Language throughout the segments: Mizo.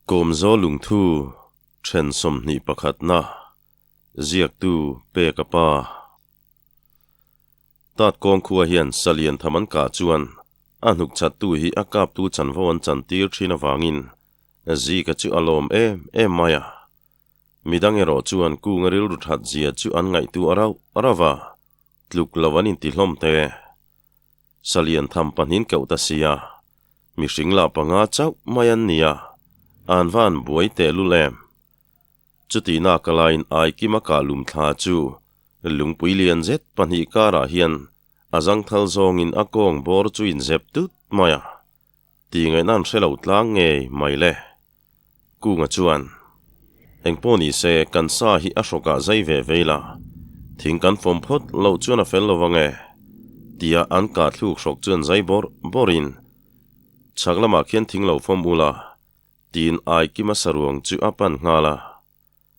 Kawmzaw lungthu then 21na ziaktu Peka pa. Tat kawng khua hian salian tham an kah chuan a hnuk chhattu hi a kaptu chanvo an chantir thin avangin Zika chu a lawm em em mai a. Midang erawh chuan kunga rilru that zia chu an ngaihtuah rauh rauh a, tluk lo an inti hlawm te. Salian tham pahnin keuh ta sia, mihring lah panga chauh mai an nia, an va an buai tehlul em? Chutihna ka laiin Aikima kah lum thla chu lungpui lian zet pahnih karah hian a zangthal zawngin a kawng bawr chu inzep tut mai a, Tih ngaihna an hre lo tlang ngei mai le. Kunga chuan, Engpawh ni se, kan sa hi a hrawkah zai ve vei la, thing kan fawm phawt loh chuan a fel lo ang e, tia an kah thluk hrawk chuan zai bawrh bawrhin, Chhak lamah khian thing lo fawm ula, tiin Aikima saruang chu a pan nghal a.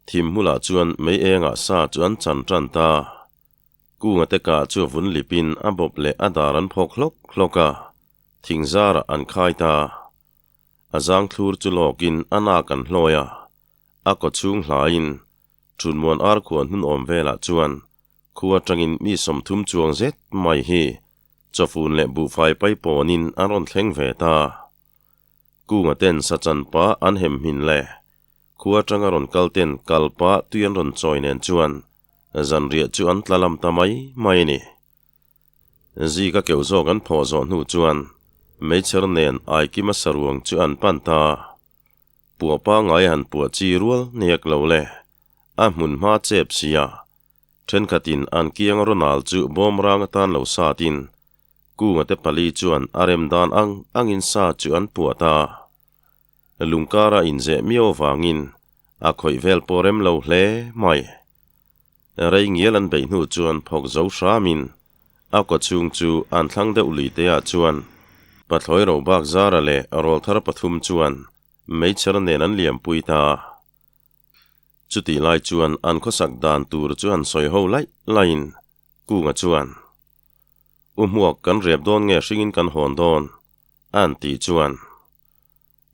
Thim hmulah chuan mei engah sa chu an chan tan ta. Kunga te kah chu a vun lipin a bawp leh a dar an phawk hlawk hlawk a. Thing zarah an khai ta. A zang thlur chu lawkin a nak an hlawi a, a kaw chhung hlaiin Thunmuan ar khuan hun awm velah chuan khu atangin mi 30 chuang zet mai hi chawfun leh buhfai pai pawnin an rawn thleng ve ta. Kunga ten sachan pa an hem hmin le khu atanga rawn kal ten kal pa tui an rawn chawi nen chuan zanriah chu an tla lam ta mai mai a ni. Zika keuh zawk an phawh zawh hnu chuan meichher nen Aikima saruang chu an pan ta. Puah pangngai a han puah chi rual nek lo le, a hmun hma chep sia. Thenkhatin an kiang Ronald chu bawm rang atan lo satin Kunga te pali chuan a rem dan ang angin sa chu an puah ta. Lungkara inzeh miau avangin a khawih vel pawh rem lo hle mai. Rei ngial an beih hnu chuan phawk zo hramin a kaw chhung chu an thlang deuh lui te ah chuan Pathlawi Robak Zara leh Rawlthar pathum chuan meichher nen an liampui ta. Chutih lai chuan an khawsak dan tur chu an sawi ho laih laihin Kunga chuan, U hmuak kan rep dawn nge hringin kan hawn dawn? an tih chuan,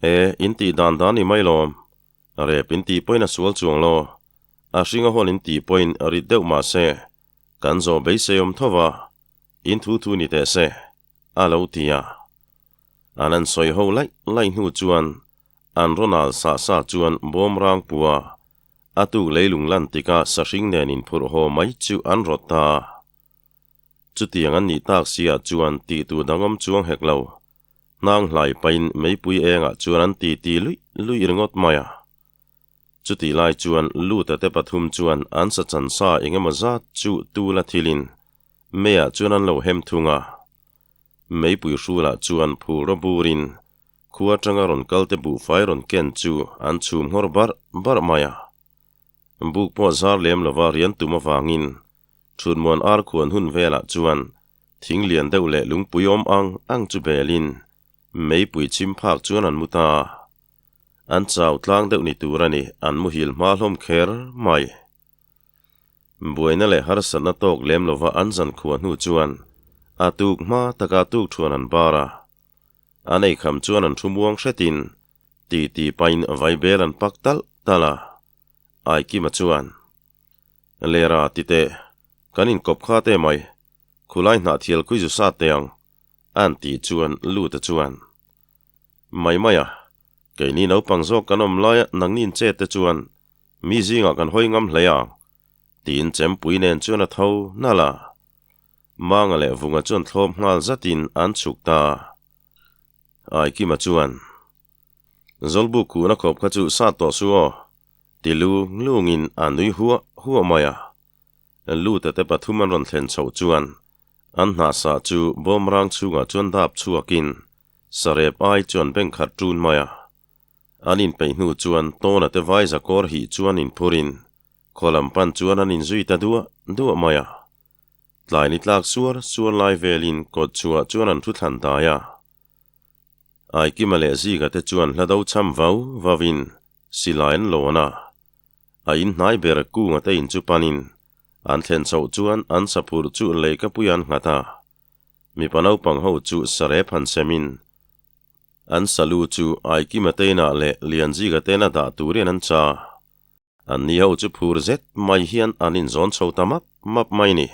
E, in tih dan dan i mai lawm. Rep in tih pawhin a sual chuang lo. A hring a hawn in tih pawhin rit deuh mah se, kan zawh beisei awm tho va, in thu thu ni teh se, a lo ti a. An an sawi ho laih laih hnu chuan an rawn al sah sah chuan bawm rang pua a tuk leilung lan tikah sahring nen inphurh haw mai chu an rawt ta. Chutiang an nih tak siah chuan tih tur dang awm chuang hek lo. Hnang hlai pahin meipui engah chuan an ti ti luih luih ringawt mai a. Chutih lai chuan Luta te pathum chuan an sa chan sa eng emaw zat chu tul a thilin meiah chuan an lo hem thung a. Meipui hrulah chuan phur a burin khua atanga rawn kal te buhfai rawn ken chu an chhum nghawr barh barh mai a. Buk pawh zar lem lova rian tum avangin Thutmuan ar khuan hun velah chuan Thing lian deuh leh lungpui awm ang ang chu belin meipui chim phak chuan an mu ta. An chau tlang deuh ni tur a ni, an muhil hma hlawm kher mai. Buaina leh harsatna tawk lem lova an zan khua hnu chuan a tuk hma taka tuk thuan an bar a. An eikham chuan an thu muang hretin titi pain vaibel an pak talh talh a. Aikima chuan, Lera titeh, kan inkawp kha te mai. Khulai hnahthial khui zu sat teh ang, an tih chuan Luta chuan, Mai mai a, keini naupang zawk kan awm laia nangni in chet te chuan mi zingah kan hawi ngam hle ang, tiin Chempui nen chuan a tho nalh a. Manga leh Vunga chuan thlawp nghal zatin an chhuk ta. Aikima chuan, Zawlbuk khuhna khawp kha chu sat tawh suh aw, ti lu nglungin a nui huah huah mai a. Luta te pathum an rawn thlen chhoh chuan an hnahsah chu bawmrang chhungah chuan dap chhuakin sarep ai chuan beng khat ṭun mai a. An inpeih hnu chuan Tawna te vai zakawr hih chuan inphurin khaw lam pan chuan an inzui ta duah duah mai a. Tlai ni tlak suar suar lai velin kawt chhuah chuan an thu thlan dai a. Aikima leh Zika te chuan hla do cham vau vauin silai an lawn a. A in hnai ber kunga te in chu panin an thlen chhoh chuan an saphurh chu lei ka pui an nghat a. Mipa naupang ho chu sarep han semin An salu chu Aikima te inah leh Lianzika te ina dah turin an cha. An ni ho chu phur zet mai hian an inzawn chho ta map map mai ni.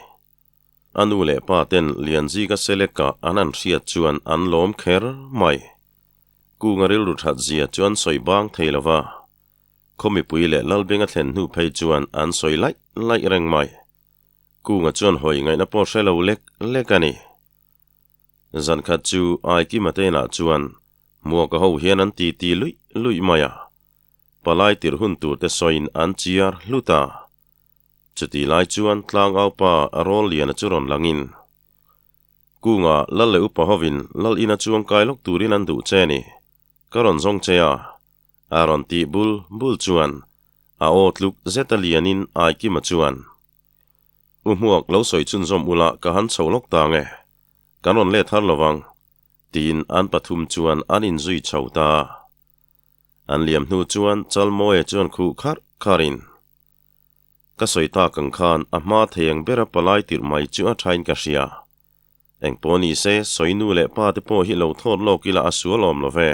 A nu leh pa ten Lianzika Seleka an an hriat chuan an lawm kher mai. Kunga rilru that zia chu an sawi bang thei lo va. Khaw mipui leh Lalbenga thlen hnu phei chuan an sawi laih laih reng mai. Kunga chuan hawi ngaihna pawh hre lo lek lek a ni. Zan khat chu Aikima te inah chuan Hmuaka ho hian an titi luih luih mai a. Palai tirh hun tur te sawiin an chiar hlut a. Chutih lai chuan tlangaupa Rawlliana chu rawn langin, Kunga Lal leh upa hovin Lal ina chuang kai lawk turin an duh che ni. Ka rawn zawng che a. A rawn tih bul bul chuan a aw tluk zet a lianin Aikima chuan, U hmuak lo sawi chhunzawm ula ka han chho lawk ta nge. Kan rawn let har lovang. Tiin an pathum chuan an inzui chho ta. An liam hnu chuan Chalmawia chuan khuh kharh kharhin, Ka sawi tak ang khan a hma thei ang bera palai tirh mai chu a thain ka hria. Engpawh ni se, sawi nu leh pa te pawh hi lo thawt lawk ila a sual awm lo ve,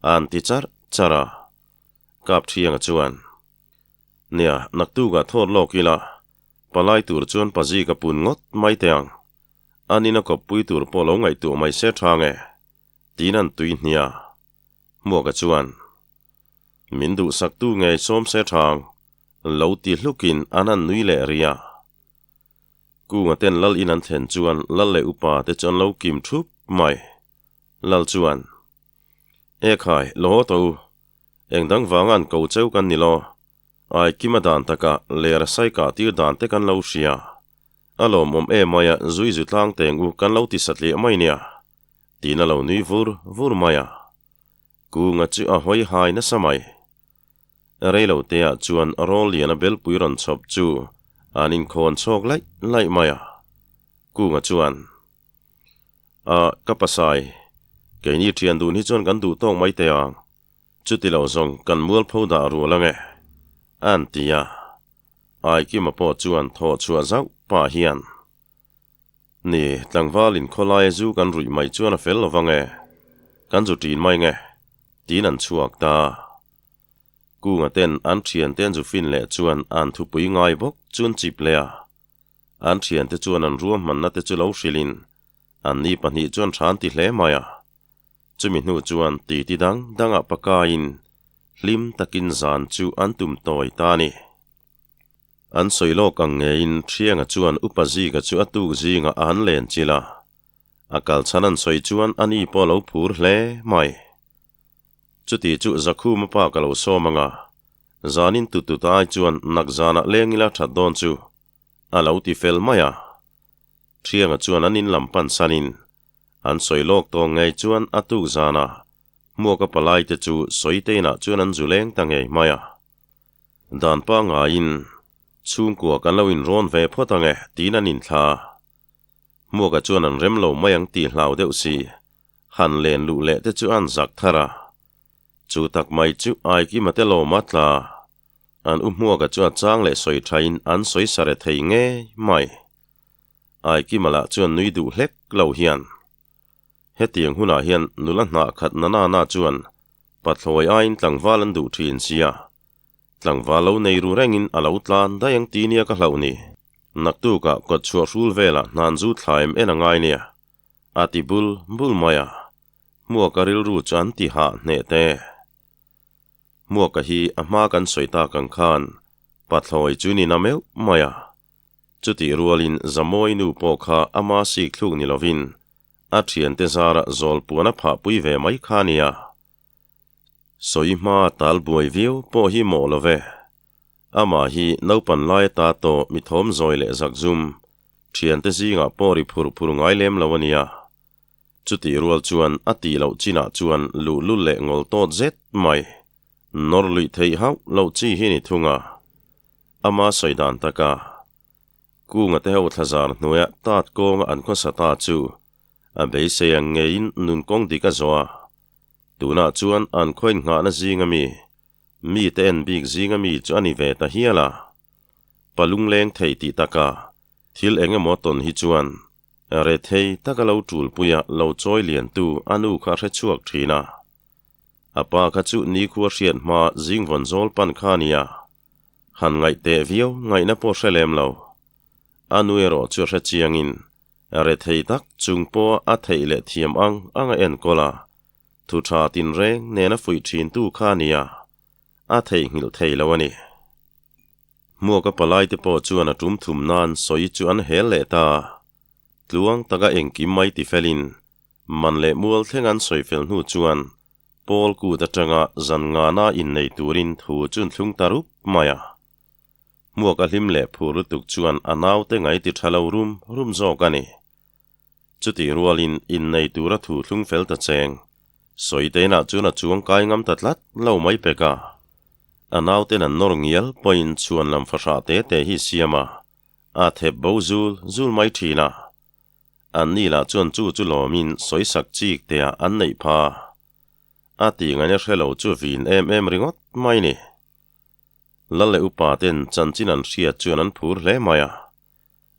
a an ti charh charh a. Kap Thianga chuan, Nia, naktukah thawt lawk ila, palai tur chuan pazi ka pun ngawt mai teh ang. Anin a kawppui tur pawh lo ngaihtuah mai se tha nge? Tiin an tui hnia. Hmuaka chuan, Min duhsaktu ngei sawm se thang, lo ti hlukin an han nui leh rih a. Kunga ten Lal in an thlen chuan Lal leh upa te chu an lo kim thup mai. Lal chuan, E khai, lo haw tawh u. Eng dang vanga an ko cheu kan ni lo. Ai kima dan takah ler a sai kah tir dan te kan lo hria. A lawmawm em mai a, zui zu tlang teng u kan lo ti satliah mai nia. Tiin a lo nui vur vur mai a. Kunga chu a hawi hai nasa mai. Reilo teah chuan rawl lian a belpui rawn chhawp chu an inkhawn chhawk laih laih mai a. Kunga chuan, A, ka pasai, keini thian dun hi chuan kan duh tawk mai teh ang. Chuti lo zawng kan mualpho dah rual ange, a'n ti a. Aikima pawh chuan thawh chhuah zauh pah hian, Ni, tlangval in khawlaia zu kan ruih mai chuan a fel lovang e, kan zu ṭin mai nge, tiin an chhuak ta. Kunga ten an ṭhiante an zu fin leh chuan an thupui ngai bawk chu an chip leh a. An ṭhiante chuan an ruahmanna te chu lo hrilhin an ni pahnih chuan ṭha an ti hle mai a. Chumi hnu chuan titi dang dangah pakaiin hlim takin zan chu an tum tawi ta a ni. An sawi lawk ang ngeiin Thianga chuan Upa Zika chu a tuk zingah a han len chilh a. A kal chhan an sawi chuan a ni pawh a lo phur hle mai. Chuti chu Zakhuma pa ka lo sawm ang a, zanin tut tut ai chuan nak zanah leng ila that dawn chu a lo ti fel mai a. Thianga chuan an in lam pan sanin an sawi lawk tawng ngei chuan a tuk zanah Hmuaka palaite chu Sawiteinah chuan an zu leng ta ngei mai a. Dan pangaiin chhungkua kan lo inrawn ve phawt ang e tiin an inthla. Hmuaka chuan an rem lo mai ang tih hlau deuh si, han len luh leh te chu an zak thar a. Chu tak mai chu Aikima te lawma tla. An u Hmuaka chu a chang leh sawi thain an sawi sare thei ngei mai. Aikima lah chuan nui duh hlek lo hian. Hetiang hunah hian nula hnah khat na na na chuan Pathlawi aiin tlangval an duh thin sia. Tlangval lo nei ru rengin a lo tlan daih ang ti nia ka hlauh ni. Naktukah kawt chhuah hrul velah hnan zu thlaim en a ngai nia. A ti bul bul mai a. Hmuaka rilru chu an ti hah hneh te. Hmuaka hi a hma kan sawi tak ang khan Pathlawi chu ni na meuh mai a. Chutih rualin Zamawi nu pawh kha ama sik thluk ni lovin A thiante zara zawl puan a phah pui ve mai kha nia. Sawi hma tal buai viau pawh hi mawh lo ve. Amah hi naupan lai ata tawh mi thawm zawi leh zakzum, thiante zingah pawh ri phur phur ngai lem lo a nia. Chutih rual chuan a tih loh chinah chuan luhlul leh ngawl tawt zet mai, nawr luih theih hauh loh chi hi ni thung a. Ama sawi dan taka. Kunga te ho thlazar hnuaia tat kawnga an khawsa ta chu a beisei ang ngeiin nun kawng dik a zawh a. Tunah chuan an khaw innghahna zinga mi, mite en bik zinga mi chu a ni ve ta hial a. Palungleng thei tih taka thil eng emaw tawn hi chuan Rethei taka lo ṭulpuia lo chawi liantu a nu kha a hre chhuak ṭhin a. A pa kha chu nikhua hriat hma zing vawn zawl pan kha a nia. Han ngaih teh viau ngaihna pawh hre lem lo. A nu erawh chu a hre chiangin rethei tak chung pawha a theih leh thiam ang ang a enkawl a, thu ṭha tinreng nena fuih ṭhintu kha a nia. A theihnghilh thei lo a ni. Hmuaka palaite pawh chuan a tum thum nan sawi chu an hel leh ta. Tluang taka engkim mai ti felin, man leh mual thleng an sawi fel hnu chuan Paul kut atanga zan ngana innei turin thu chu an thlung ta rup mai a. Hmuaka hlim leh phur lutuk chuan a naute ngai ti tha lo rum rum zawk a ni. Chutih rualin innei tura thu thlung fel ta cheng. Sawiteinah chuan a chuang kai ngam ta tlat lo mai pek a. A nauten an nawr ngial pawhin chhuan lam fahrah te te hi siam a, a thep bo zul zul mai thin a. An ni lah chuan chu chu lawmin sawisak chik teah an neih pha. A tih ngaihna hre lo chu vin em em ringawt mai ni. Lal leh upa ten chanchin an hriat chuan an phur hle mai a.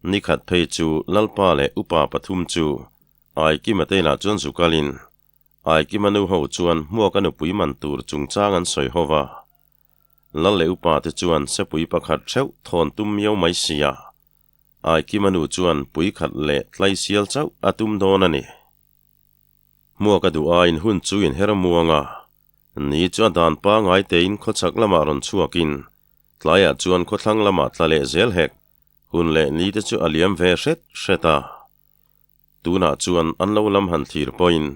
Nikhat phei chu Lalpa leh upa pathum chu Aikima te inah chuan zu kalin Aikima nu ho chuan hmuaka nupui man tur chungchang an sawi ho va. Lal leh upa te chuan sepui pakhat theuh thawn tum miau mai sia. Aikima nu chuan pui khat leh tlai sial chauh a tum dawn a ni. Hmuaka duh aiin hun chu inher muang a, ni chu a dan pangai tein khawchhak lamah rawn chhuakin tlaiah chuan khawthlang lamah tla leh zel hek. Hun leh ni te chu a liam ve hret hret a. Tunah chuan an lo lam han thlir pawhin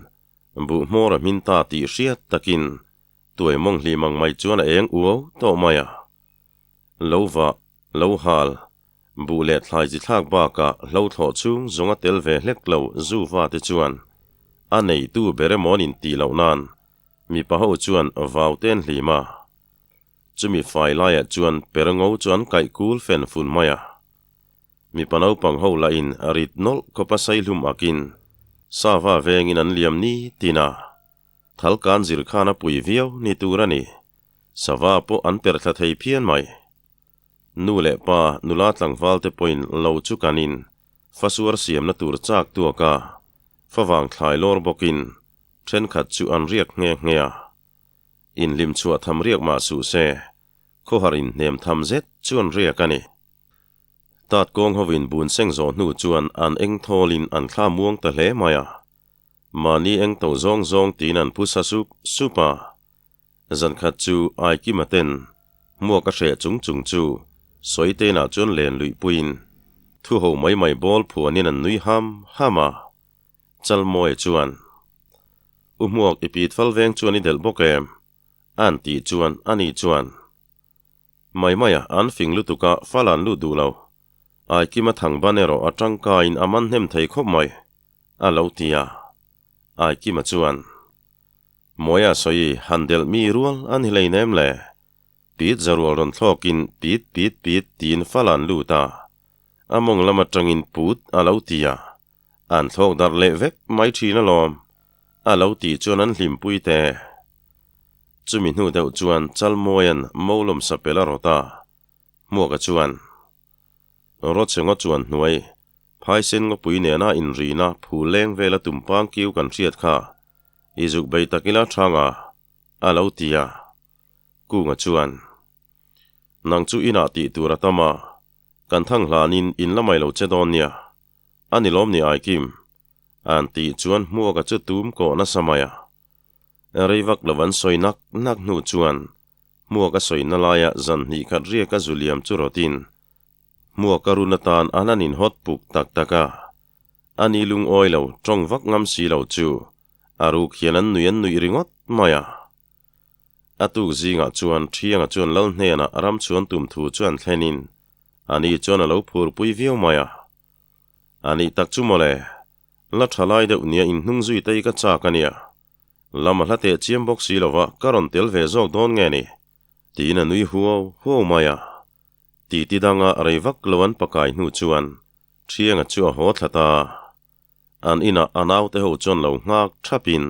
buh hmawr a hmin ta tih hriat takin tuai mawng hlim ang mai chuan a eng uau tawh mai a. Lo vah, lo hal, buh leh thlai chi thlak bakah hlo thlawh chhung zawng a tel ve hlek lo zu va te chuan a neitu ber emaw an intih loh nan mipa ho chuan vau te an hlim a. Chumi fai laiah chuan per ngo chu an kaih kul fen fun mai a. Mipa naupang ho lahin a rit nawlh khawp a saihlum akin sava vengin an liam ni tin a. Thal kan zir khan a pui viau ni tur a ni. Sava pawh an per thla thei phian mai. Nu leh pa nula tlangval te pawhin lo chu kanin fasuar siamna tur chak tuak a, favang thlai lawr bawkin thenkhat chu an riak nghe nghe a. Inhlim chhuah tham riak mah suh se, khawhar inhnem tham zet chuan riak a ni. Tat kawng hovin bun seng zawh hnu chuan an eng thawlin an thla muang ta hle mai a. Mahni eng to zawng zawng tiin an phu sa sup sup a. Zankhat chu Aikima ten hmuak a hreh chung chung chu Sawiteinah chuan len luihpuiin thu ho mai mai bawl phuanin an nui ham ham a. Chalmawia chuan, U Hmuak, i pit fal veng chuan i delh bawk em? A'n tih chuan ani chuan, Mai maia, an fing lutuk a, fal an lut duh lo. Aikima thang ban erawh a tangkaiin a man hnem thei khawp mai, a lo ti a. Aikima chuan, Mawia sawi han delh mi rual a ni hleinem le? Pit zarual rawn thlawkin pit pit pit tiin fal an lut a, a mawng lam atangin put a lo ti a. An thlawk darh leh vek mai thin alawm, a lo tih chuan an hlimpui te. Chumi hnu deuh chuan Chalmawia'n Molawm sapel a rawt a, Hmuaka chuan, Rawchhengaw chuan hnuai, phaisen ngawpui nena inrina phu leng vela tumpang kiu kan hriat kha, i zuk bei tak ila thang a, a lo ti a. Kunga chuan, Nang chu inah tih tur a tam a, kan thang hlanin in la mai lo che dawn nia. A ni lawm ni Aikim? An tih chuan Hmuaka chu tum kawh nasa mai a. Rei vak lo an sawi nak nak hnu chuan Hmuaka sawi na laia zan hnih khat riak a zu liam chu rawtin Hmuaka run atan an han inhawt puk tak tak a. A ni lungawi lo, tawng vak ngam si lo chu a ruk hian an nui an nuih ringawt mai a. A tuk zingah chuan Thianga chuan Lal hnenah ram chhuan tum thu chu an thlenin ani chuan a lo phurpui viau mai a. A nih tak chu mawle, la tha lai deuh nia inhnung zui te hi ka chak a nia. Lam a hla teh chiam bawk si lova ka rawn tel ve zawk dawn nge ni? Tiin a nui huau huau mai a. Titi danga rei vak lo an pakai hnu chuan Thianga chu a haw thla ta. An inah a naute ho chuan lo nghak thapin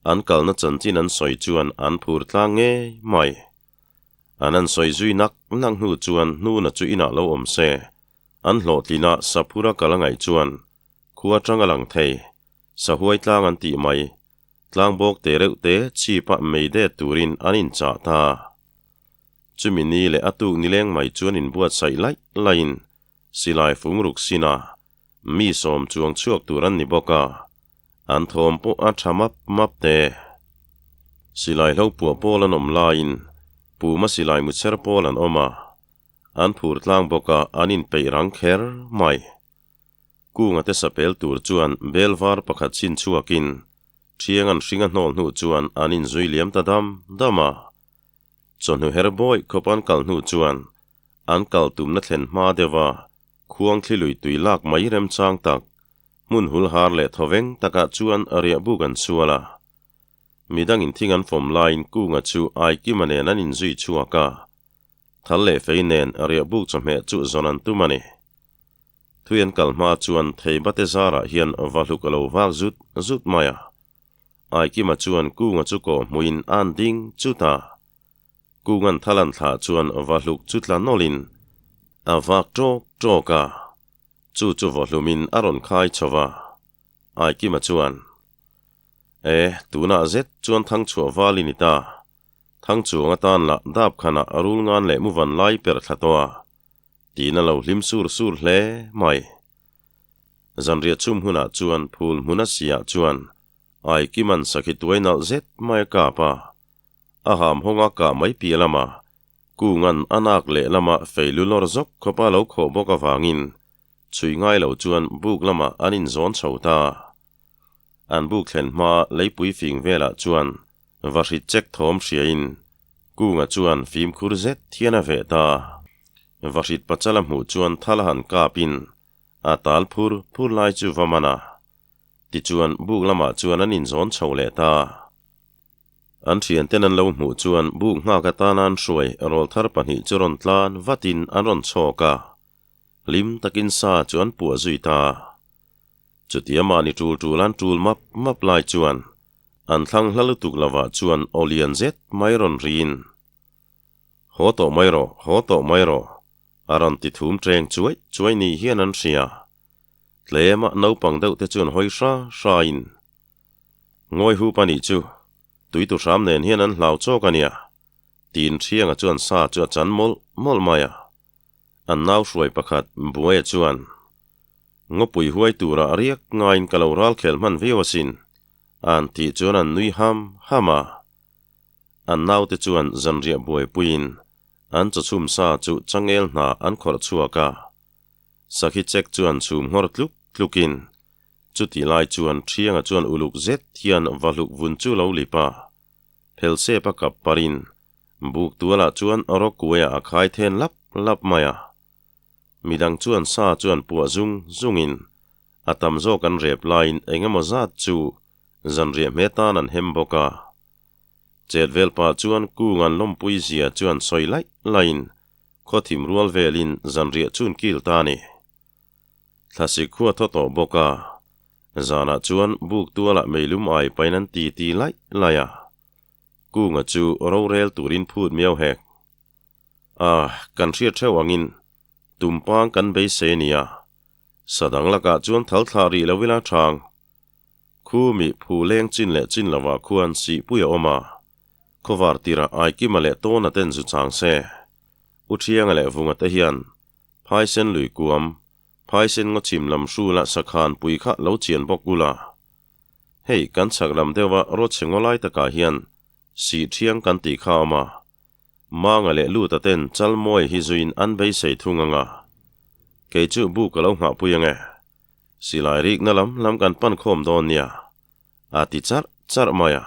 an kalna chanchin an sawi chuan an phur tlang ngei mai. An an sawi zui nak nak hnu chuan hnuna chu inah lo awm se. An hlawhtlina Saphura kal a ngaih chuan Khua atang a lang thei, sahuai tlang an tih mai, tlang bawk te reuh te chhipah mei det turin an inchah ta. Chumi ni leh a tuk nileng mai chuan inbuatsaih laih laihin silai fung ruk sina mi sawm chuang chhuak tur an ni bawk a, an thawm pawh a tha map map te. Silai hlo puah pawl an awm laiin Puma silai muchher pawl an awm a, an phur tlang bawk a an inpeih rang kher mai. Kunga te sapel tur chuan bel var pakhat chhin chhuakin thiang an hring a hnawl hnu chuan an inzui liam ta dam dam a. Chawhnu her bawih khawp an kal hnu chuan an kal tumna thlen hma deuh a khuang thli lui tui lak mai remchang tak hmun hul har leh thawveng takah chuan riah buk an sual a. Midangin thing an fawm laiin Kunga chu Aikima nen an inzui chhuak a. Thal leh fei nen riah buk chawhmeh chu zawn an tum a ni. Thui an kal hma chuan Theibate zarah hian vahluk a lo vak zut zut mai a. Aikima chuan Kunga chu kawh hmuin a'n ding chut a. Kunga'n thal an thlah chuan vahluk chu tla nawlhin a vak ṭawk ṭawk a. Chu chu vawhlumin a rawn khai chho va. Aikima chuan, E, tunah zet chuan Thangchhuah val i ni ta. Thangchuang atan lah dap khanah a rul ngan leh muvan lai per thla tawh a. Tiin a lo hlim sur sur hle mai. Zanriah chhum hunah chuan phul hmun a siah chuan Aikiman sakhi tuai nalh zet mai a kap a. A ham hawng a kah mai piah lama Kungan a nak leh lama fei lu lawr zawk khawpa lo khawh bawk avangin chhui ngai lo chuan buk lamah an inzawn chho ta. An buk thlen hma leipui fing velah chuan Va hrit chek thawm hriain Kunga chuan fimkhur zet hian a veh ta. Va hrit pachal a hmuh chuan thal a han kapin a tal phur phur lai chu va man a. Tichuan buk lamah chuan an inzawn chho leh ta. An thianten an lo hmuh chuan buk nghak atana an hruai rawlthar pahnih chu rawn tlan vatin an rawn chhawk a. Hlim takin sa chu an puah zui ta. Chutia mahni tul tul an tul map map lai chuan an thlang hla lutuk lovah chuan aw lian zet mai rawn rin. Haw tawh mai rawh, haw tawh mai rawh, a rawn ti thum ṭeng chuai chuai ni hian an hria. Tlema naupang deuh te chuan hawi hra hrain, Ngawi hup a nih chu, tui tu hram nen hian an hlau chawk a nia, tiin Ṭhianga chuan sa chu a chan mawlh mawlh mai a. An nau hruai pakhat Buaia chuan, Ngawpui huai tura a riak ngaiin ka lo ral khel hman viau asin, an tih chuan an nui ham ham a. An naute chuan zanriah buaipuiin an chawchhum sa chu changel hna an khawrh chhuak a. Sakhi chek chuan chhum nghawr tluk tlukin chutih lai chuan Thianga chuan uluk zet hian vahluk vun chu lo lip a. Phelsep a kap parin buk tualah chuan rawkuaiah a khai then lap lap mai a. Midang chuan sa chuan puah zung zungin a tam zawk an rep laiin eng emaw zat chu zanriah hme tan an hem bawk a. Chet vel pah chuan kung an lawmpui zia chuan sawi laih laihin khaw thim rual velin zanriah chhun kil ta a ni. Thlasik khua thaw tawh bawk a, zanah chuan buk tualah meilum ai pain an ti ti laih laih a. Kunga chu rorel turin phut miau hek. A, kan hriat theuh angin tumpang kan beisei a nia. Sadang lakah chuan thal thlah rih lo ila thang. Khu mi phu leng chin leh chin lovah khuan sihpui a awm a. Khawvar tirah Aikima leh Tawna ten zu chang se. U Thianga leh Vunga te hian Phaisen lui kuam, Phaisen ngaw chhim lam hrula sakhan pui kha lo chian bawk ula. Hei kan chhak lam deuha rawchhe ngaw lai takah hian sih thiang kan tih kha a awm a. Manga leh Luta ten Chalmawi hi zuiin an beisei thung ang a. Kei chu bu ka lo nghahpui ang e. Silai rikna lam lam kan pan khawm dawn nia, a ti charh charh mai a.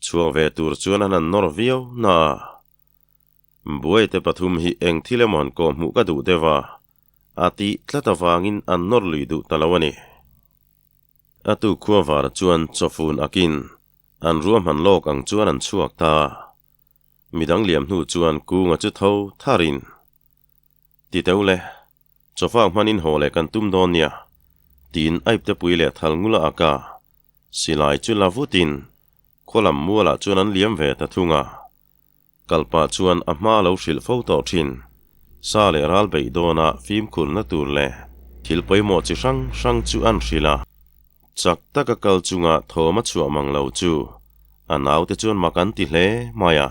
Chhuak ve tur chuan an han nawr viau na a. Buaite pathum hi eng thil emaw an kawh hmuh ka duh deuh a, a tih tlat avangin an nawr lui duh ta lo a ni. A tu khua var chuan chawfun akin an ruahman lawk ang chuan an chhuak ta. Midang liam hnu chuan Kunga chu tho tharin, Ti teu le, chawfak hmanin haw leh kan tum dawn nia, tiin Aipte pui leh thal ngula a ka silai chu la vutin khaw lam mualah chuan an liam ve ta thung a. Kalpah chuan a hma lo hrilh fo tawh thin. Sa leh ral beih dawna fimkhurna tur leh. Thil pawimawh chi hrang hrang chu an hrilh a. Chak taka kal chunga thawm a chhuah mang lo chu a naute chuan mak an ti hle mai a.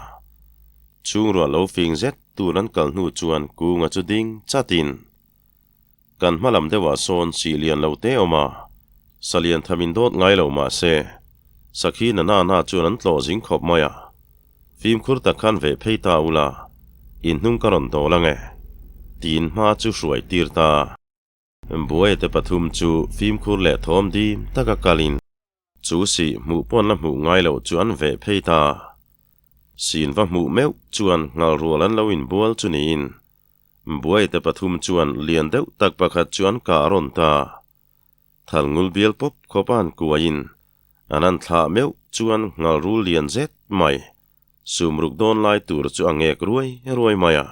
Chhungruah lo fing zet tur an kal hnu chuan Kunga chu ding chatin, Kan hma lam deuhah sawn sih lian lo te awm a, sa lian tham in dawt ngai lo mah se, sakhi na na na chuan an tlawh zing khawp mai a. Fimkhur tak khan veh phei ta ula, in hnung ka rawn dawl ang e, tiin hma chu hruai tir ta. Buaite pathum chu fimkhur leh thawm dim taka kalin chu sih hmuh pawn la hmuh ngai loh chu an veh phei ta. Sin va hmuh meuh chuan nghal rual an lo inbual chu niin Buaite pathum chuan lian deuh tak pakhat chu an kah rawn ta. Thal ngul bial pawp khawp a an kuaiin an an thlah meuh chuan nghal rul lian zet mai sum ruk dawn lai tur chu a ngek ruai ruai mai a.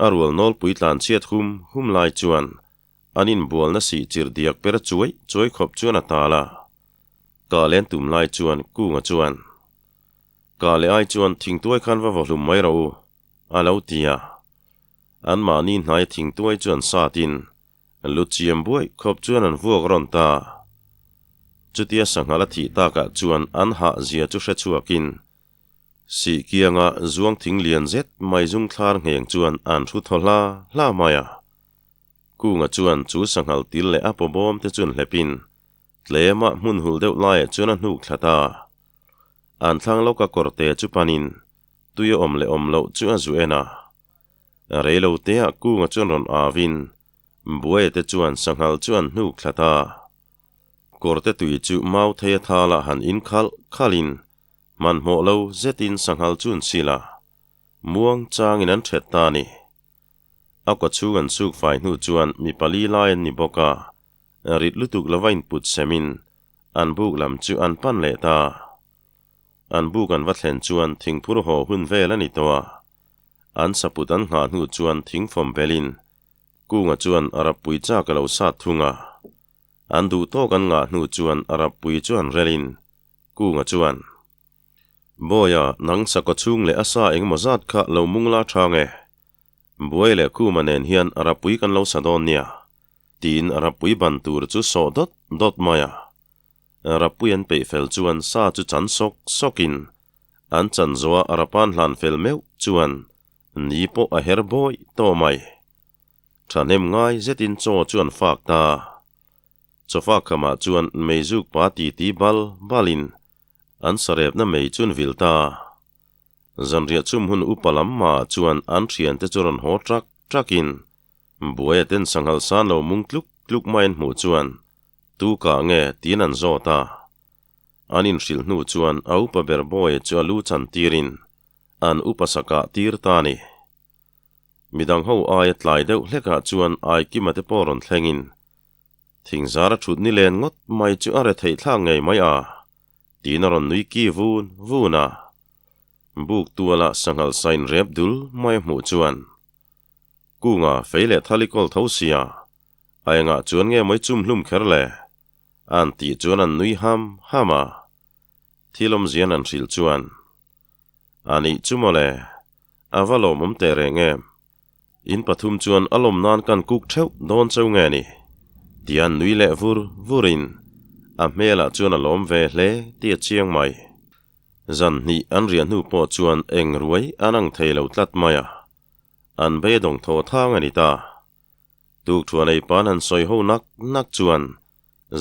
A rual nawlpui tlan chhiat hum hum lai chuan an inbualna sih chirh diak per chuai chuai khawp chuan a tal a. Kah len tum lai chuan Kunga chuan, Kah leh ai chuan thingtuai khan va vawhlum mai rawh u, a lo ti a. Anmahni hnai thingtuai chu an satin lu chiam buai khawp chuan an vuak rawn ta. Chutia sanghal a thih takah chuan an hah zia chu hre chhuakin Sih kianga zuang thing lian zet mai zung thlar ngheng chuan an hru thaw hla hla mai a. Kunga chuan chu sanghal til leh a pawbawm te chuan hlepin tlema hmun hul deuh laiah chuan a hnuk thla ta. An thlang lawka kawrte chu panin tui a awm leh awm loh chu a zu en a. Reilo teah Kunga chuan rawn avin Buaia te chuan sanghal chu an hnuk thla ta. Kawrte tui chu mau thei a thalah han in khalh khalhin Hmanhmawh lo zetin sanghal chu an sil a, muang changin an ṭhet ta a ni. A kawchhung an suk fai hnu chuan mi pali lai an ni bawk a, rit lutuk lova input semin an buk lam chu an pan leh ta. An buk an va thlen chuan thingphur haw hun vel a ni tawh a, an saput an nghah hnu chuan thingfawm belin Kunga chuan a rappui chak a lo sat thung a. An duh tawk an ngah hnu chuan a rappui chu an relin Kunga chuan, Bawia, nang sakhaw chhung leh a sa engemaw zat kha lo mung la tha nge? Buai leh Kuma nen hian a rapui kan lo sa dawn nia, tiin a rapui ban tur chu sawh dawt dawt mai a. Rapui an peih fel chuan sa chu chan sawk sawkin an chan zawh a rapan hlan fel meuh chuan ni pawh a her bawih tawh mai. Thahnem ngai zetin chaw chu an fak ta. Chawfa khamah chuan meizuk pa titi bal balin an sarepna mei chu an vil ta. Zanriah chum hun upa lam hmaah chuan an thiante chu rawn haw trak trakin buaia ten sanghal san lo mung tluk tluk mai an hmuh chuan tu kah nge tiin an zawt a. An inhrilh hnu chuan a upa ber Bawia chu a lu chan tirin an upa sakah tir ta a ni. Midang ho aia tlai deuh hlekah chuan Aikima te pawh rawn thlengin Thingzara thut ni len ngawt mai chu a retheih thlak ngei mai a, tiin a rawn nui ki vun vun a. Buk tuala sanghal sain rep dul mai a hmuh chuan Kunga fei leh thali kawl tho sia, a engah chuan nge mawi chum hlum kher le? An tih chuan an nui ham ham a. Thil awmzian an hrilh chuan, A nih chu mawle, a va lawmawm teh reng em? In pathum chuan a lawm nan kan kuk theuh dawn cheu nge ni? Tia nui leh vur vurin a hmelah chuan a lawm ve hle tih a chiang mai. Zan hnih an riah hnu pawh chuan eng ruai an ang thei lo tlat mai a, an beidawng thaw thang a ni ta. Tukthuan ei pan han sawi ho nak nak chuan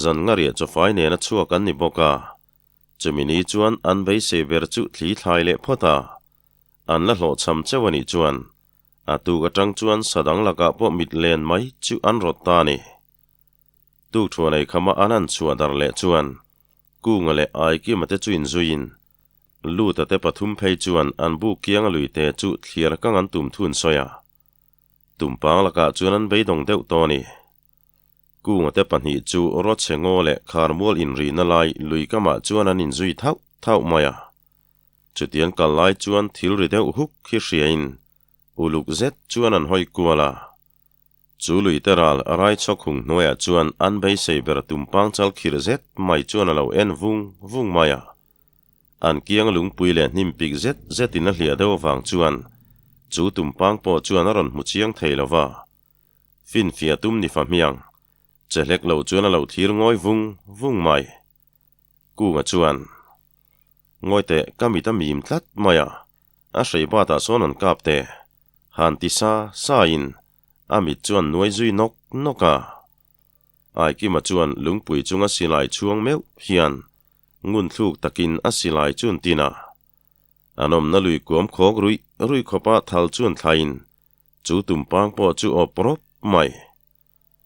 zan nga riah chawfai nena chhuak an ni bawk a, chumi ni chuan an beisei ber chu thli thlai leh phawt a, An la hlawhchham cheu a nih chuan a tuk atang chuan sa dang lakah pawh mit len mai chu an rawt ta a ni. Tukthuan ei khama an han chhuah dar leh chuan Kunga leh Aikima te chu inzuiin Luta te pathum phei chuan an buk kianga luite chu thliar kang an tum thun sawi a. Tumpang lakah chuan an beidawng deuh tawh a ni. Kunga te pahnih chu Rawchhe ngaw leh Kharmual inrihna lai lui kamah chuan an inzui thauh thauh mai a. Chutiang kal lai chuan thil ri deuh huk hi hriain uluk zet chuan an hawi kual a. Chu luite ral a rai chhawk hung hnuaiah chuan an beisei ber tumpang chal khirh zet mai chuan a lo en vung vung mai a. An kiang lungpui leh hnim pik zet zetin a hliah deuh avang chuan chu tumpang pawh chuan a rawn hmu chiang thei lo va. Finfiah tum ni fa hmiang. Che hlek lo chuan a lo thlir ngawi vung vung mai. Kunga chuan, Ngawi teh, ka mit a mim tlat mai a, a hrei batah sawn an kap te, han ti sa sa in a mit chuan nuai zui nawk nawk a. Aikima chuan lungpui chunga silai chhuang meuh hian ngun thluk takin a silai chu an tin a. An awmna lui kuam khawk ruih ruih khawpa thal chu an thlaiin chu tumpang pawh chu awp rawp mai.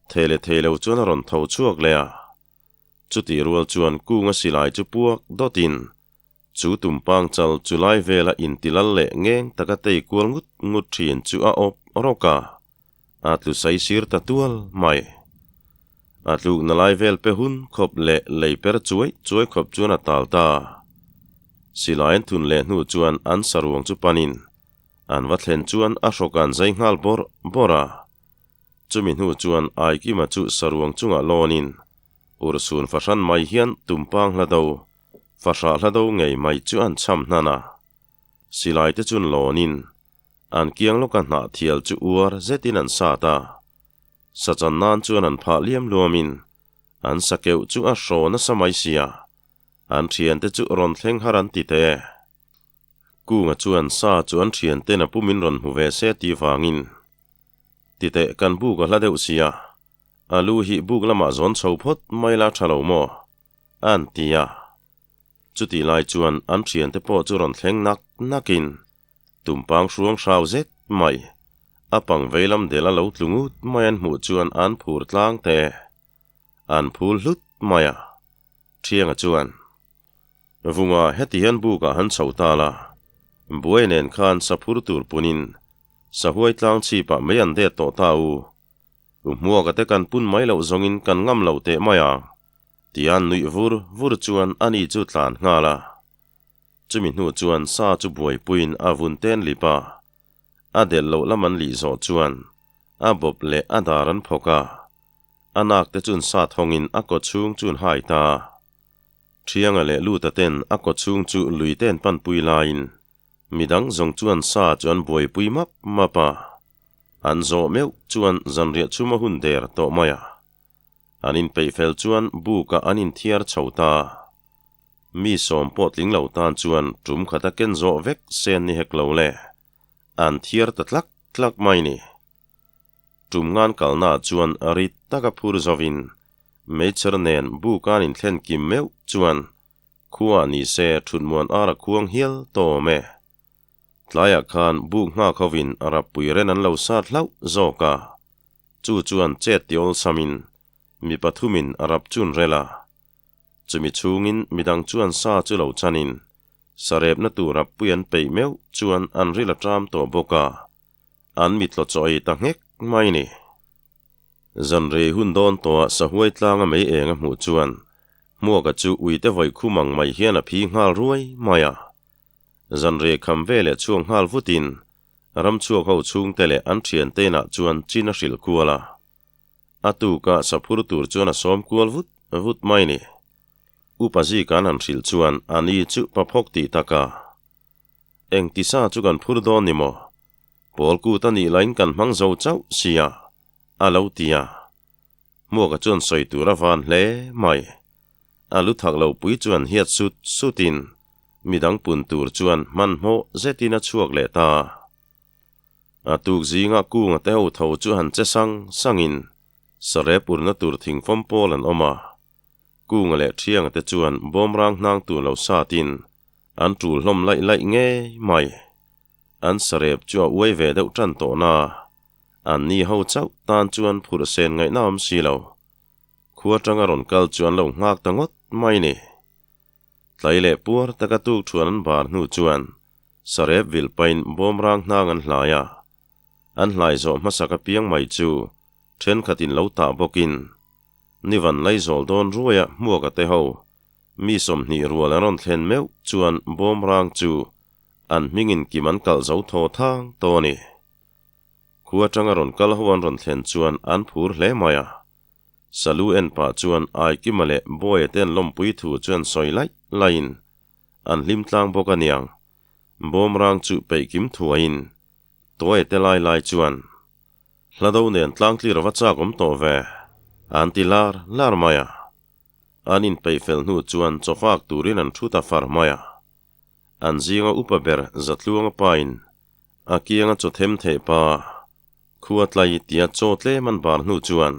Thei leh thei lo chuan a rawn tho chhuak leh a. Chutih rual chuan kunga silai chu puak dawtin chu tumpang chal chu lai vela intilal leh ngeng taka tei kual ngut ngut thin chu a awp rawk a. A tlu sai sir ta tual mai. A tlukna lai vel pe hun khawp leh lei per chuai chuai khawp chuan a tal ta. Silai an thun leh hnu chuan an saruang chu panin an va thlen chuan a hrawk an zai nghal bawrh bawrh a. Chumi hnu chuan Aikima chu saruang chungah lawnin urhsun fahran mai hian tumpang hla do, fahrah hla do ngei mai chu an cham hnan a. Silai te chun lawnin An kiang lawka hnah thial chu uar zetin an sat a, sachan nan chuan an phah liam luamin an sakeuh chu a hraw nasa mai sia, an thiante chu rawn thleng har an ti teh e. Kunga chuan sa chu an thianten a pumin rawn hmu ve se tih vangin, Ti teh kan buk a hla deuh sia, a lu hi buk lamah zawn chho phawt mai la tha lo maw? An ti a. Chutih lai chuan an thiante pawh chu rawn thleng nak nakin Tumpang hruang hrau zet mai, a pang veilam del a lo tlu ngut mai an hmuh chuan an phur tlang te an phul hlut mai a. Thianga chuan, Vunga heti hian bukah han chho ta la, buai nen khan saphur tur punin sahuai tlang chhipah mei an det tawh ta u. U hmuaka te kan pun mai loh zawngin kan ngam lo teh mai a, tia nuih vur vur chuan ani chu tlan nghal a. Chumi hnu chuan sa chu buaipuiin a vun ten lip a, a delh loh lam an lih zawh chuan a bawp leh a dar an phawk a, a nak te chun sa thawngin a kaw chhung chu an hai ta. Thianga leh Luta ten a kaw chhung chu lui te an panpui laiin midang zawng chuan sa chu an buaipui map map a, an zawh meuh chuan zanriah chhuma hun der tawh mai a. An inpeih fel chuan bukah an inthiar chho ta. Mi sawm pawh tling lo tan chuan tum khat a ken zawh vek sen ni hek lo le, an thiar ta tlak tlak mai ni. Tum ngan kalnaah chuan rit taka phur zovin meichher nen bukan inthlen kim meuh chuan khuaah ni se thutmuan ar a khuang hial tawm e. Tlaiah khan buk nghak hovin rappui ren an lo sat hlauh zawk a, chu chuan chet ti awlsamin mi pathumin a rap chun rel a. Chumi chhungin midang chuan sa chu lo chanin, sarepna tur a pui an peih meuh chuan an ril a ṭam tawh bawk a, an mitlaw chaw ei ta nghek mai ni. Zanrei hun dawn tawhah sahuai tlanga mei eng a hmuh chuan Hmuaka chu uite vawi khum ang mai hian a phi nghal ruai mai a. Zanrei kham veleh chhuak nghal vutin ramchhuak ho chhungte leh an ṭhiante inah chuan chin a hrilh kual a. A tuka saphur tur chuan a sawm kual vut vut mai ni. Upa Zika an han hrilh chuan a ni chu pa phawk tih tak a. Eng tisa chu kan phur dawn ni maw? Pawl kut a nih lain kan hmang zo chauh sia, a lo ti a. Hmuaka chuan sawi tur a van hle mai. A lu thak lo pui chuan hiat sut sutin midang pun tur chuan hmanhmawh zetin a chhuak leh ta. A tuk zingah kunga te ho tho chu han che sang sangin sarep urna tur thingfawm pawl an awm a. Kunga leh thianga te chuan bawmrang hnang tur lo satin an tul hlawm laih laih ngei mai. An sarep chu a uai ve deuh tan tawh na. An ni ho chauh tan chuan phurh sen ngaihna awm si lo. Khua tanga rawn kal chu an lo nghak ta ngawt mai ni. Tlai leh puar taka tuk thuan an bar hnu chuan Sarep vil pain bawmrang hnang an hlai a, an hlai zawh hmasak apiang mai chu thenkhatin lo tah bawkin Nivan Laizawl dawn ruaia hmuaka te ho mi 20 rual an rawn thlen meuh chuan bawmrang chu an hmingin kim an kalh zo thaw thang tawh a ni. Khua atanga rawn kal ho an rawn thlen chuan an phur hle mai a, Salu en pah chuan Aikima leh Bawia te an lawmpui thu chu an sawi laih laihin An hlim tlang bawk a niang. Bawmrang chu peih kim thuaiin Tuaia te lai lai chuan hla do nen tlang tlir a va chak awm tawh ve. An ti lar lar mai a. An inpeih fel hnu chuan chawfak turin an thu ta far mai a. An zinga upa ber Zatluanga pain a kianga chaw them theih pa khua tlai tia chaw tlem an bar hnu chuan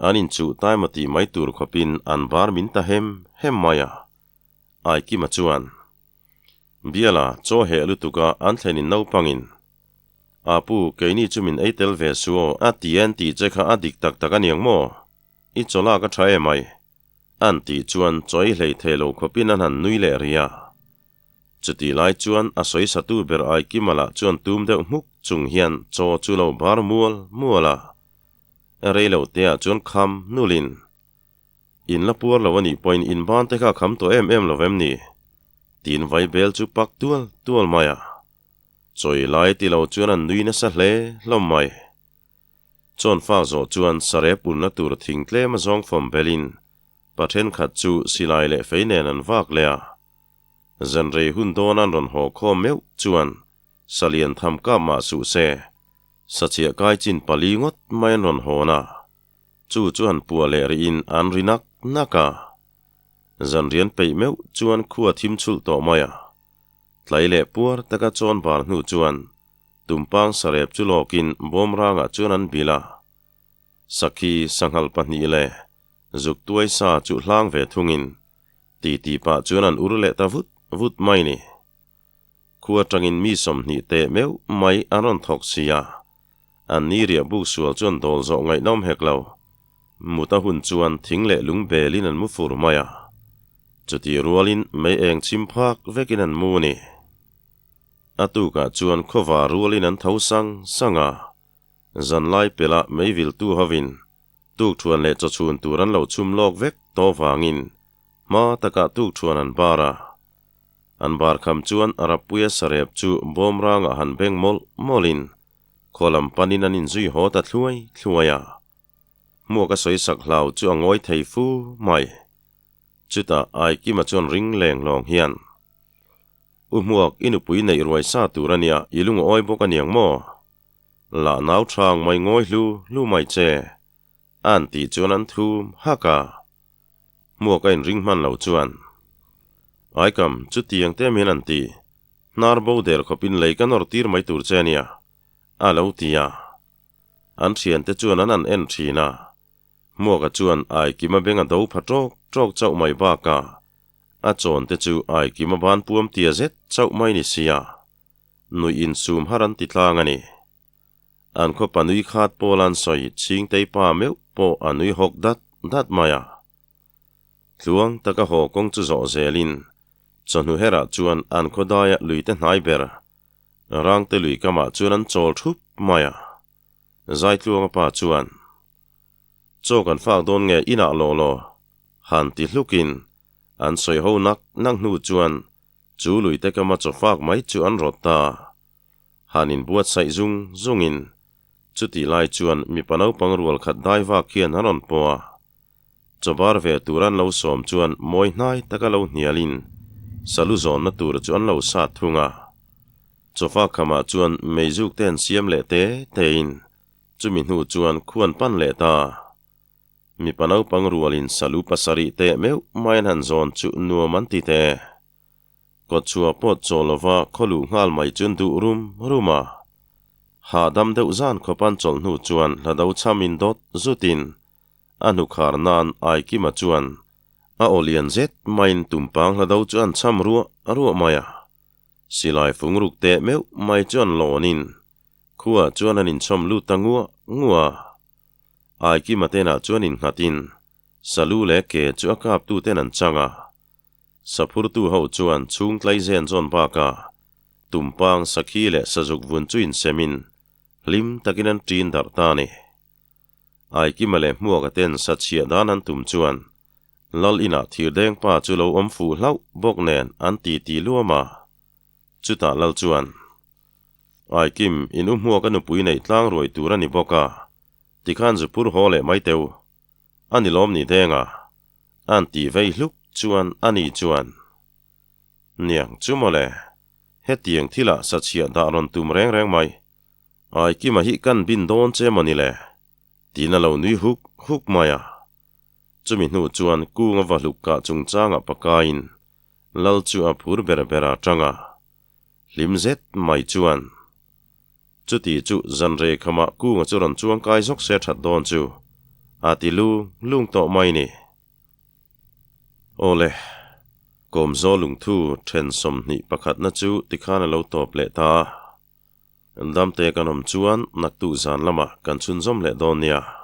an inchuh taima tih mai tur khawpin an bar min ta hem hem mai a. Aikima chuan, Biala chaw heh lutuka an thlenin naupangin A pu, keini chu min ei tel ve su aw, a ti en tih che kha a dik tak tak a niang maw? I chaw lak a tha em ai? An tih chuan chaw ei hlei thei lo khawpin an han nui leh rih a. Chutih lai chuan a sawi satu ber Aikima lah chuan tum deuh hmuk chung hian chaw chu lo bar mual mual a. Rei lo te ah chuan kham nulin, In la puar lo a nih pawhin in ban te kha a kham tawh em em lo vem ni? Tiin vaibel chu pak tual tual mai a. Chawi lai ti lo chuan an nui nasa hle hlawm mai. Chawn fak zawh chuan sarep ulna tur thing tlem a zawng fawm belin pa thenkhat chu silai leh fei nen an vak leh a. Zanrei hun dawn an rawn haw khawm meuh chuan salian tham kap mah suh se, sachhiah kai chin pali ngawt mai an rawn hawn a. Chu chu han puah leh rihin an ri nak nak a. Zanrian peih meuh chuan khua thim chhulh tawh mai a. Tlai leh puar taka chawn bar hnu chuan tumpang sarep chu lawkin bawmrangah chuan an bilh a. Sakhi sanghal pahnih leh zuk tuai sa chu hlang ve thungin titi pah chuan an ur leh ta vut vut mai ni. Khua atangin mi 20 teh meuh mai an rawn thawk si a. An ni riah buk sual chuan dawl zawh ngaihnawm hek lo. Mut a hun chuan thing leh lung belin an mu fur mai a. Chutih rualin mei eng chhim phak vekin an mu ni. A tukah chuan khawva rualin an tho sang sang a. Zanlai pelah mei viltu hovin tukthuan leh chawchhun tur an lo chhum lawk vek tawh vangin hma takah tukthuan an bar a. An bar kham chuan a rappuia sarep chu bawmrangah han beng mawlh mawlhin khaw lam panin an inzui haw ta thluai thluai a. Hmuak a sawi sak hlau chu a ngawi thei fu mai. Chutah Aikima chuan ring leng lawng hian, U Hmuak, i nupui neih ruai sa tur a nia, i lungawi bawk a niang maw? Lah nau thang mai ngawi hlu hlu mai che. An tih chuan an thum hak a. Hmuak a inring hman lo chuan, Aikam, chutiang te mian an ti. Hnar bo der khawpin lei ka nawr tir mai tur che a nia, a lo ti a. An thiante chuan an han en thin a. Hmuaka chuan Aikima beng a do pha tawk tawk chauh mai bakah a chawn te chu Aikima ban puam tia zet chauh mai ni sia. Nuih insum har an ti tlang a ni. An khawpa nui khat pawl an sawi Chhingtei pa meuh pawh a nui hawk dat dat mai a. Tluang taka haw kawng chu zawh zelin chawhnu herah chuan an khaw daia luite hnai ber Rangte lui kamah chuan an chawl thup mai a. Zaitluanga pa chuan, Chaw kan fak dawn nge inah law law? han ti hlukin an sawi ho nak nak hnu chuan chu luite kama chaw fak mai chu an rawt ta. Han inbuatsaih zung zungin chutih lai chuan mipa naupang rual khat dai vak hian an rawn pawh a. Chaw bar ve tur an lo sawm chuan mawi hnai taka lo hnialin salu zawnna tur chu an lo sat thung a. Chawfa khamah chuan meizuk te an siam leh te tein chumi hnu chuan khuan pan leh ta. Mipa naupang rualin salu pasarih teh meuh mai an han zawn chu nuam an ti te. Kawtchhuah pawh chaw lova khaw luh nghal mai chuan duh rum rum a. Hahdam deuh zan khawp an chawlh hnu chuan hlado chhamin dawt zutin A hnukhar nan Aikima chuan a aw lian zet maiin tumpang hlado chu an cham ruah ruah mai a. Silai fung ruk teh meuh mai chu an lawnin khuaah chuan an inchhawm lut ta nguah nguah a. Aikima tenah chuan innghatin Salu leh ke chu a kaptu ten an chang a. Saphurtu ho chuan chhung tlai zen zawn bakah tumpang sakhi leh sazuk vun chu insemin hlim takin an ṭin darh ta a ni. Aikima leh Hmuaka ten sa chhiah dan an tum chuan Lal inah thirdeng pa chu lo awm fuh hlauh bawk nen an ti ti luam a. Chutah Lal chuan, Aikim, in u Hmuaka nupui neih tlang ruai tur a ni bawk a, tikhan zu phur haw leh mai teu. A ni lawm ni deng a? An tih vei hluk chuan a ni chuan, Niang chu mawle, hetiang thilah sa chhiah dah rawn tum reng reng mai. Aikima hi kan bin dawn che maw ni le? Tiin a lo nui huk huk mai a. Chumi hnu chuan Kunga vahluk kah chungchangah pakaiin Lal chu a phur ber ber a tang a, hlim zet mai chuan chuti chu zanrei khamah Kunga chu rawn chuang kai zawk se that dawn chu a ti lung lung tawh mai ni. Awle, Kawmzaw lungthu then 21 na chu tikhan a lo tawp leh ta a. Damte kan awm chuan naktuk zan lamah kan chhunzawm leh dawn nia.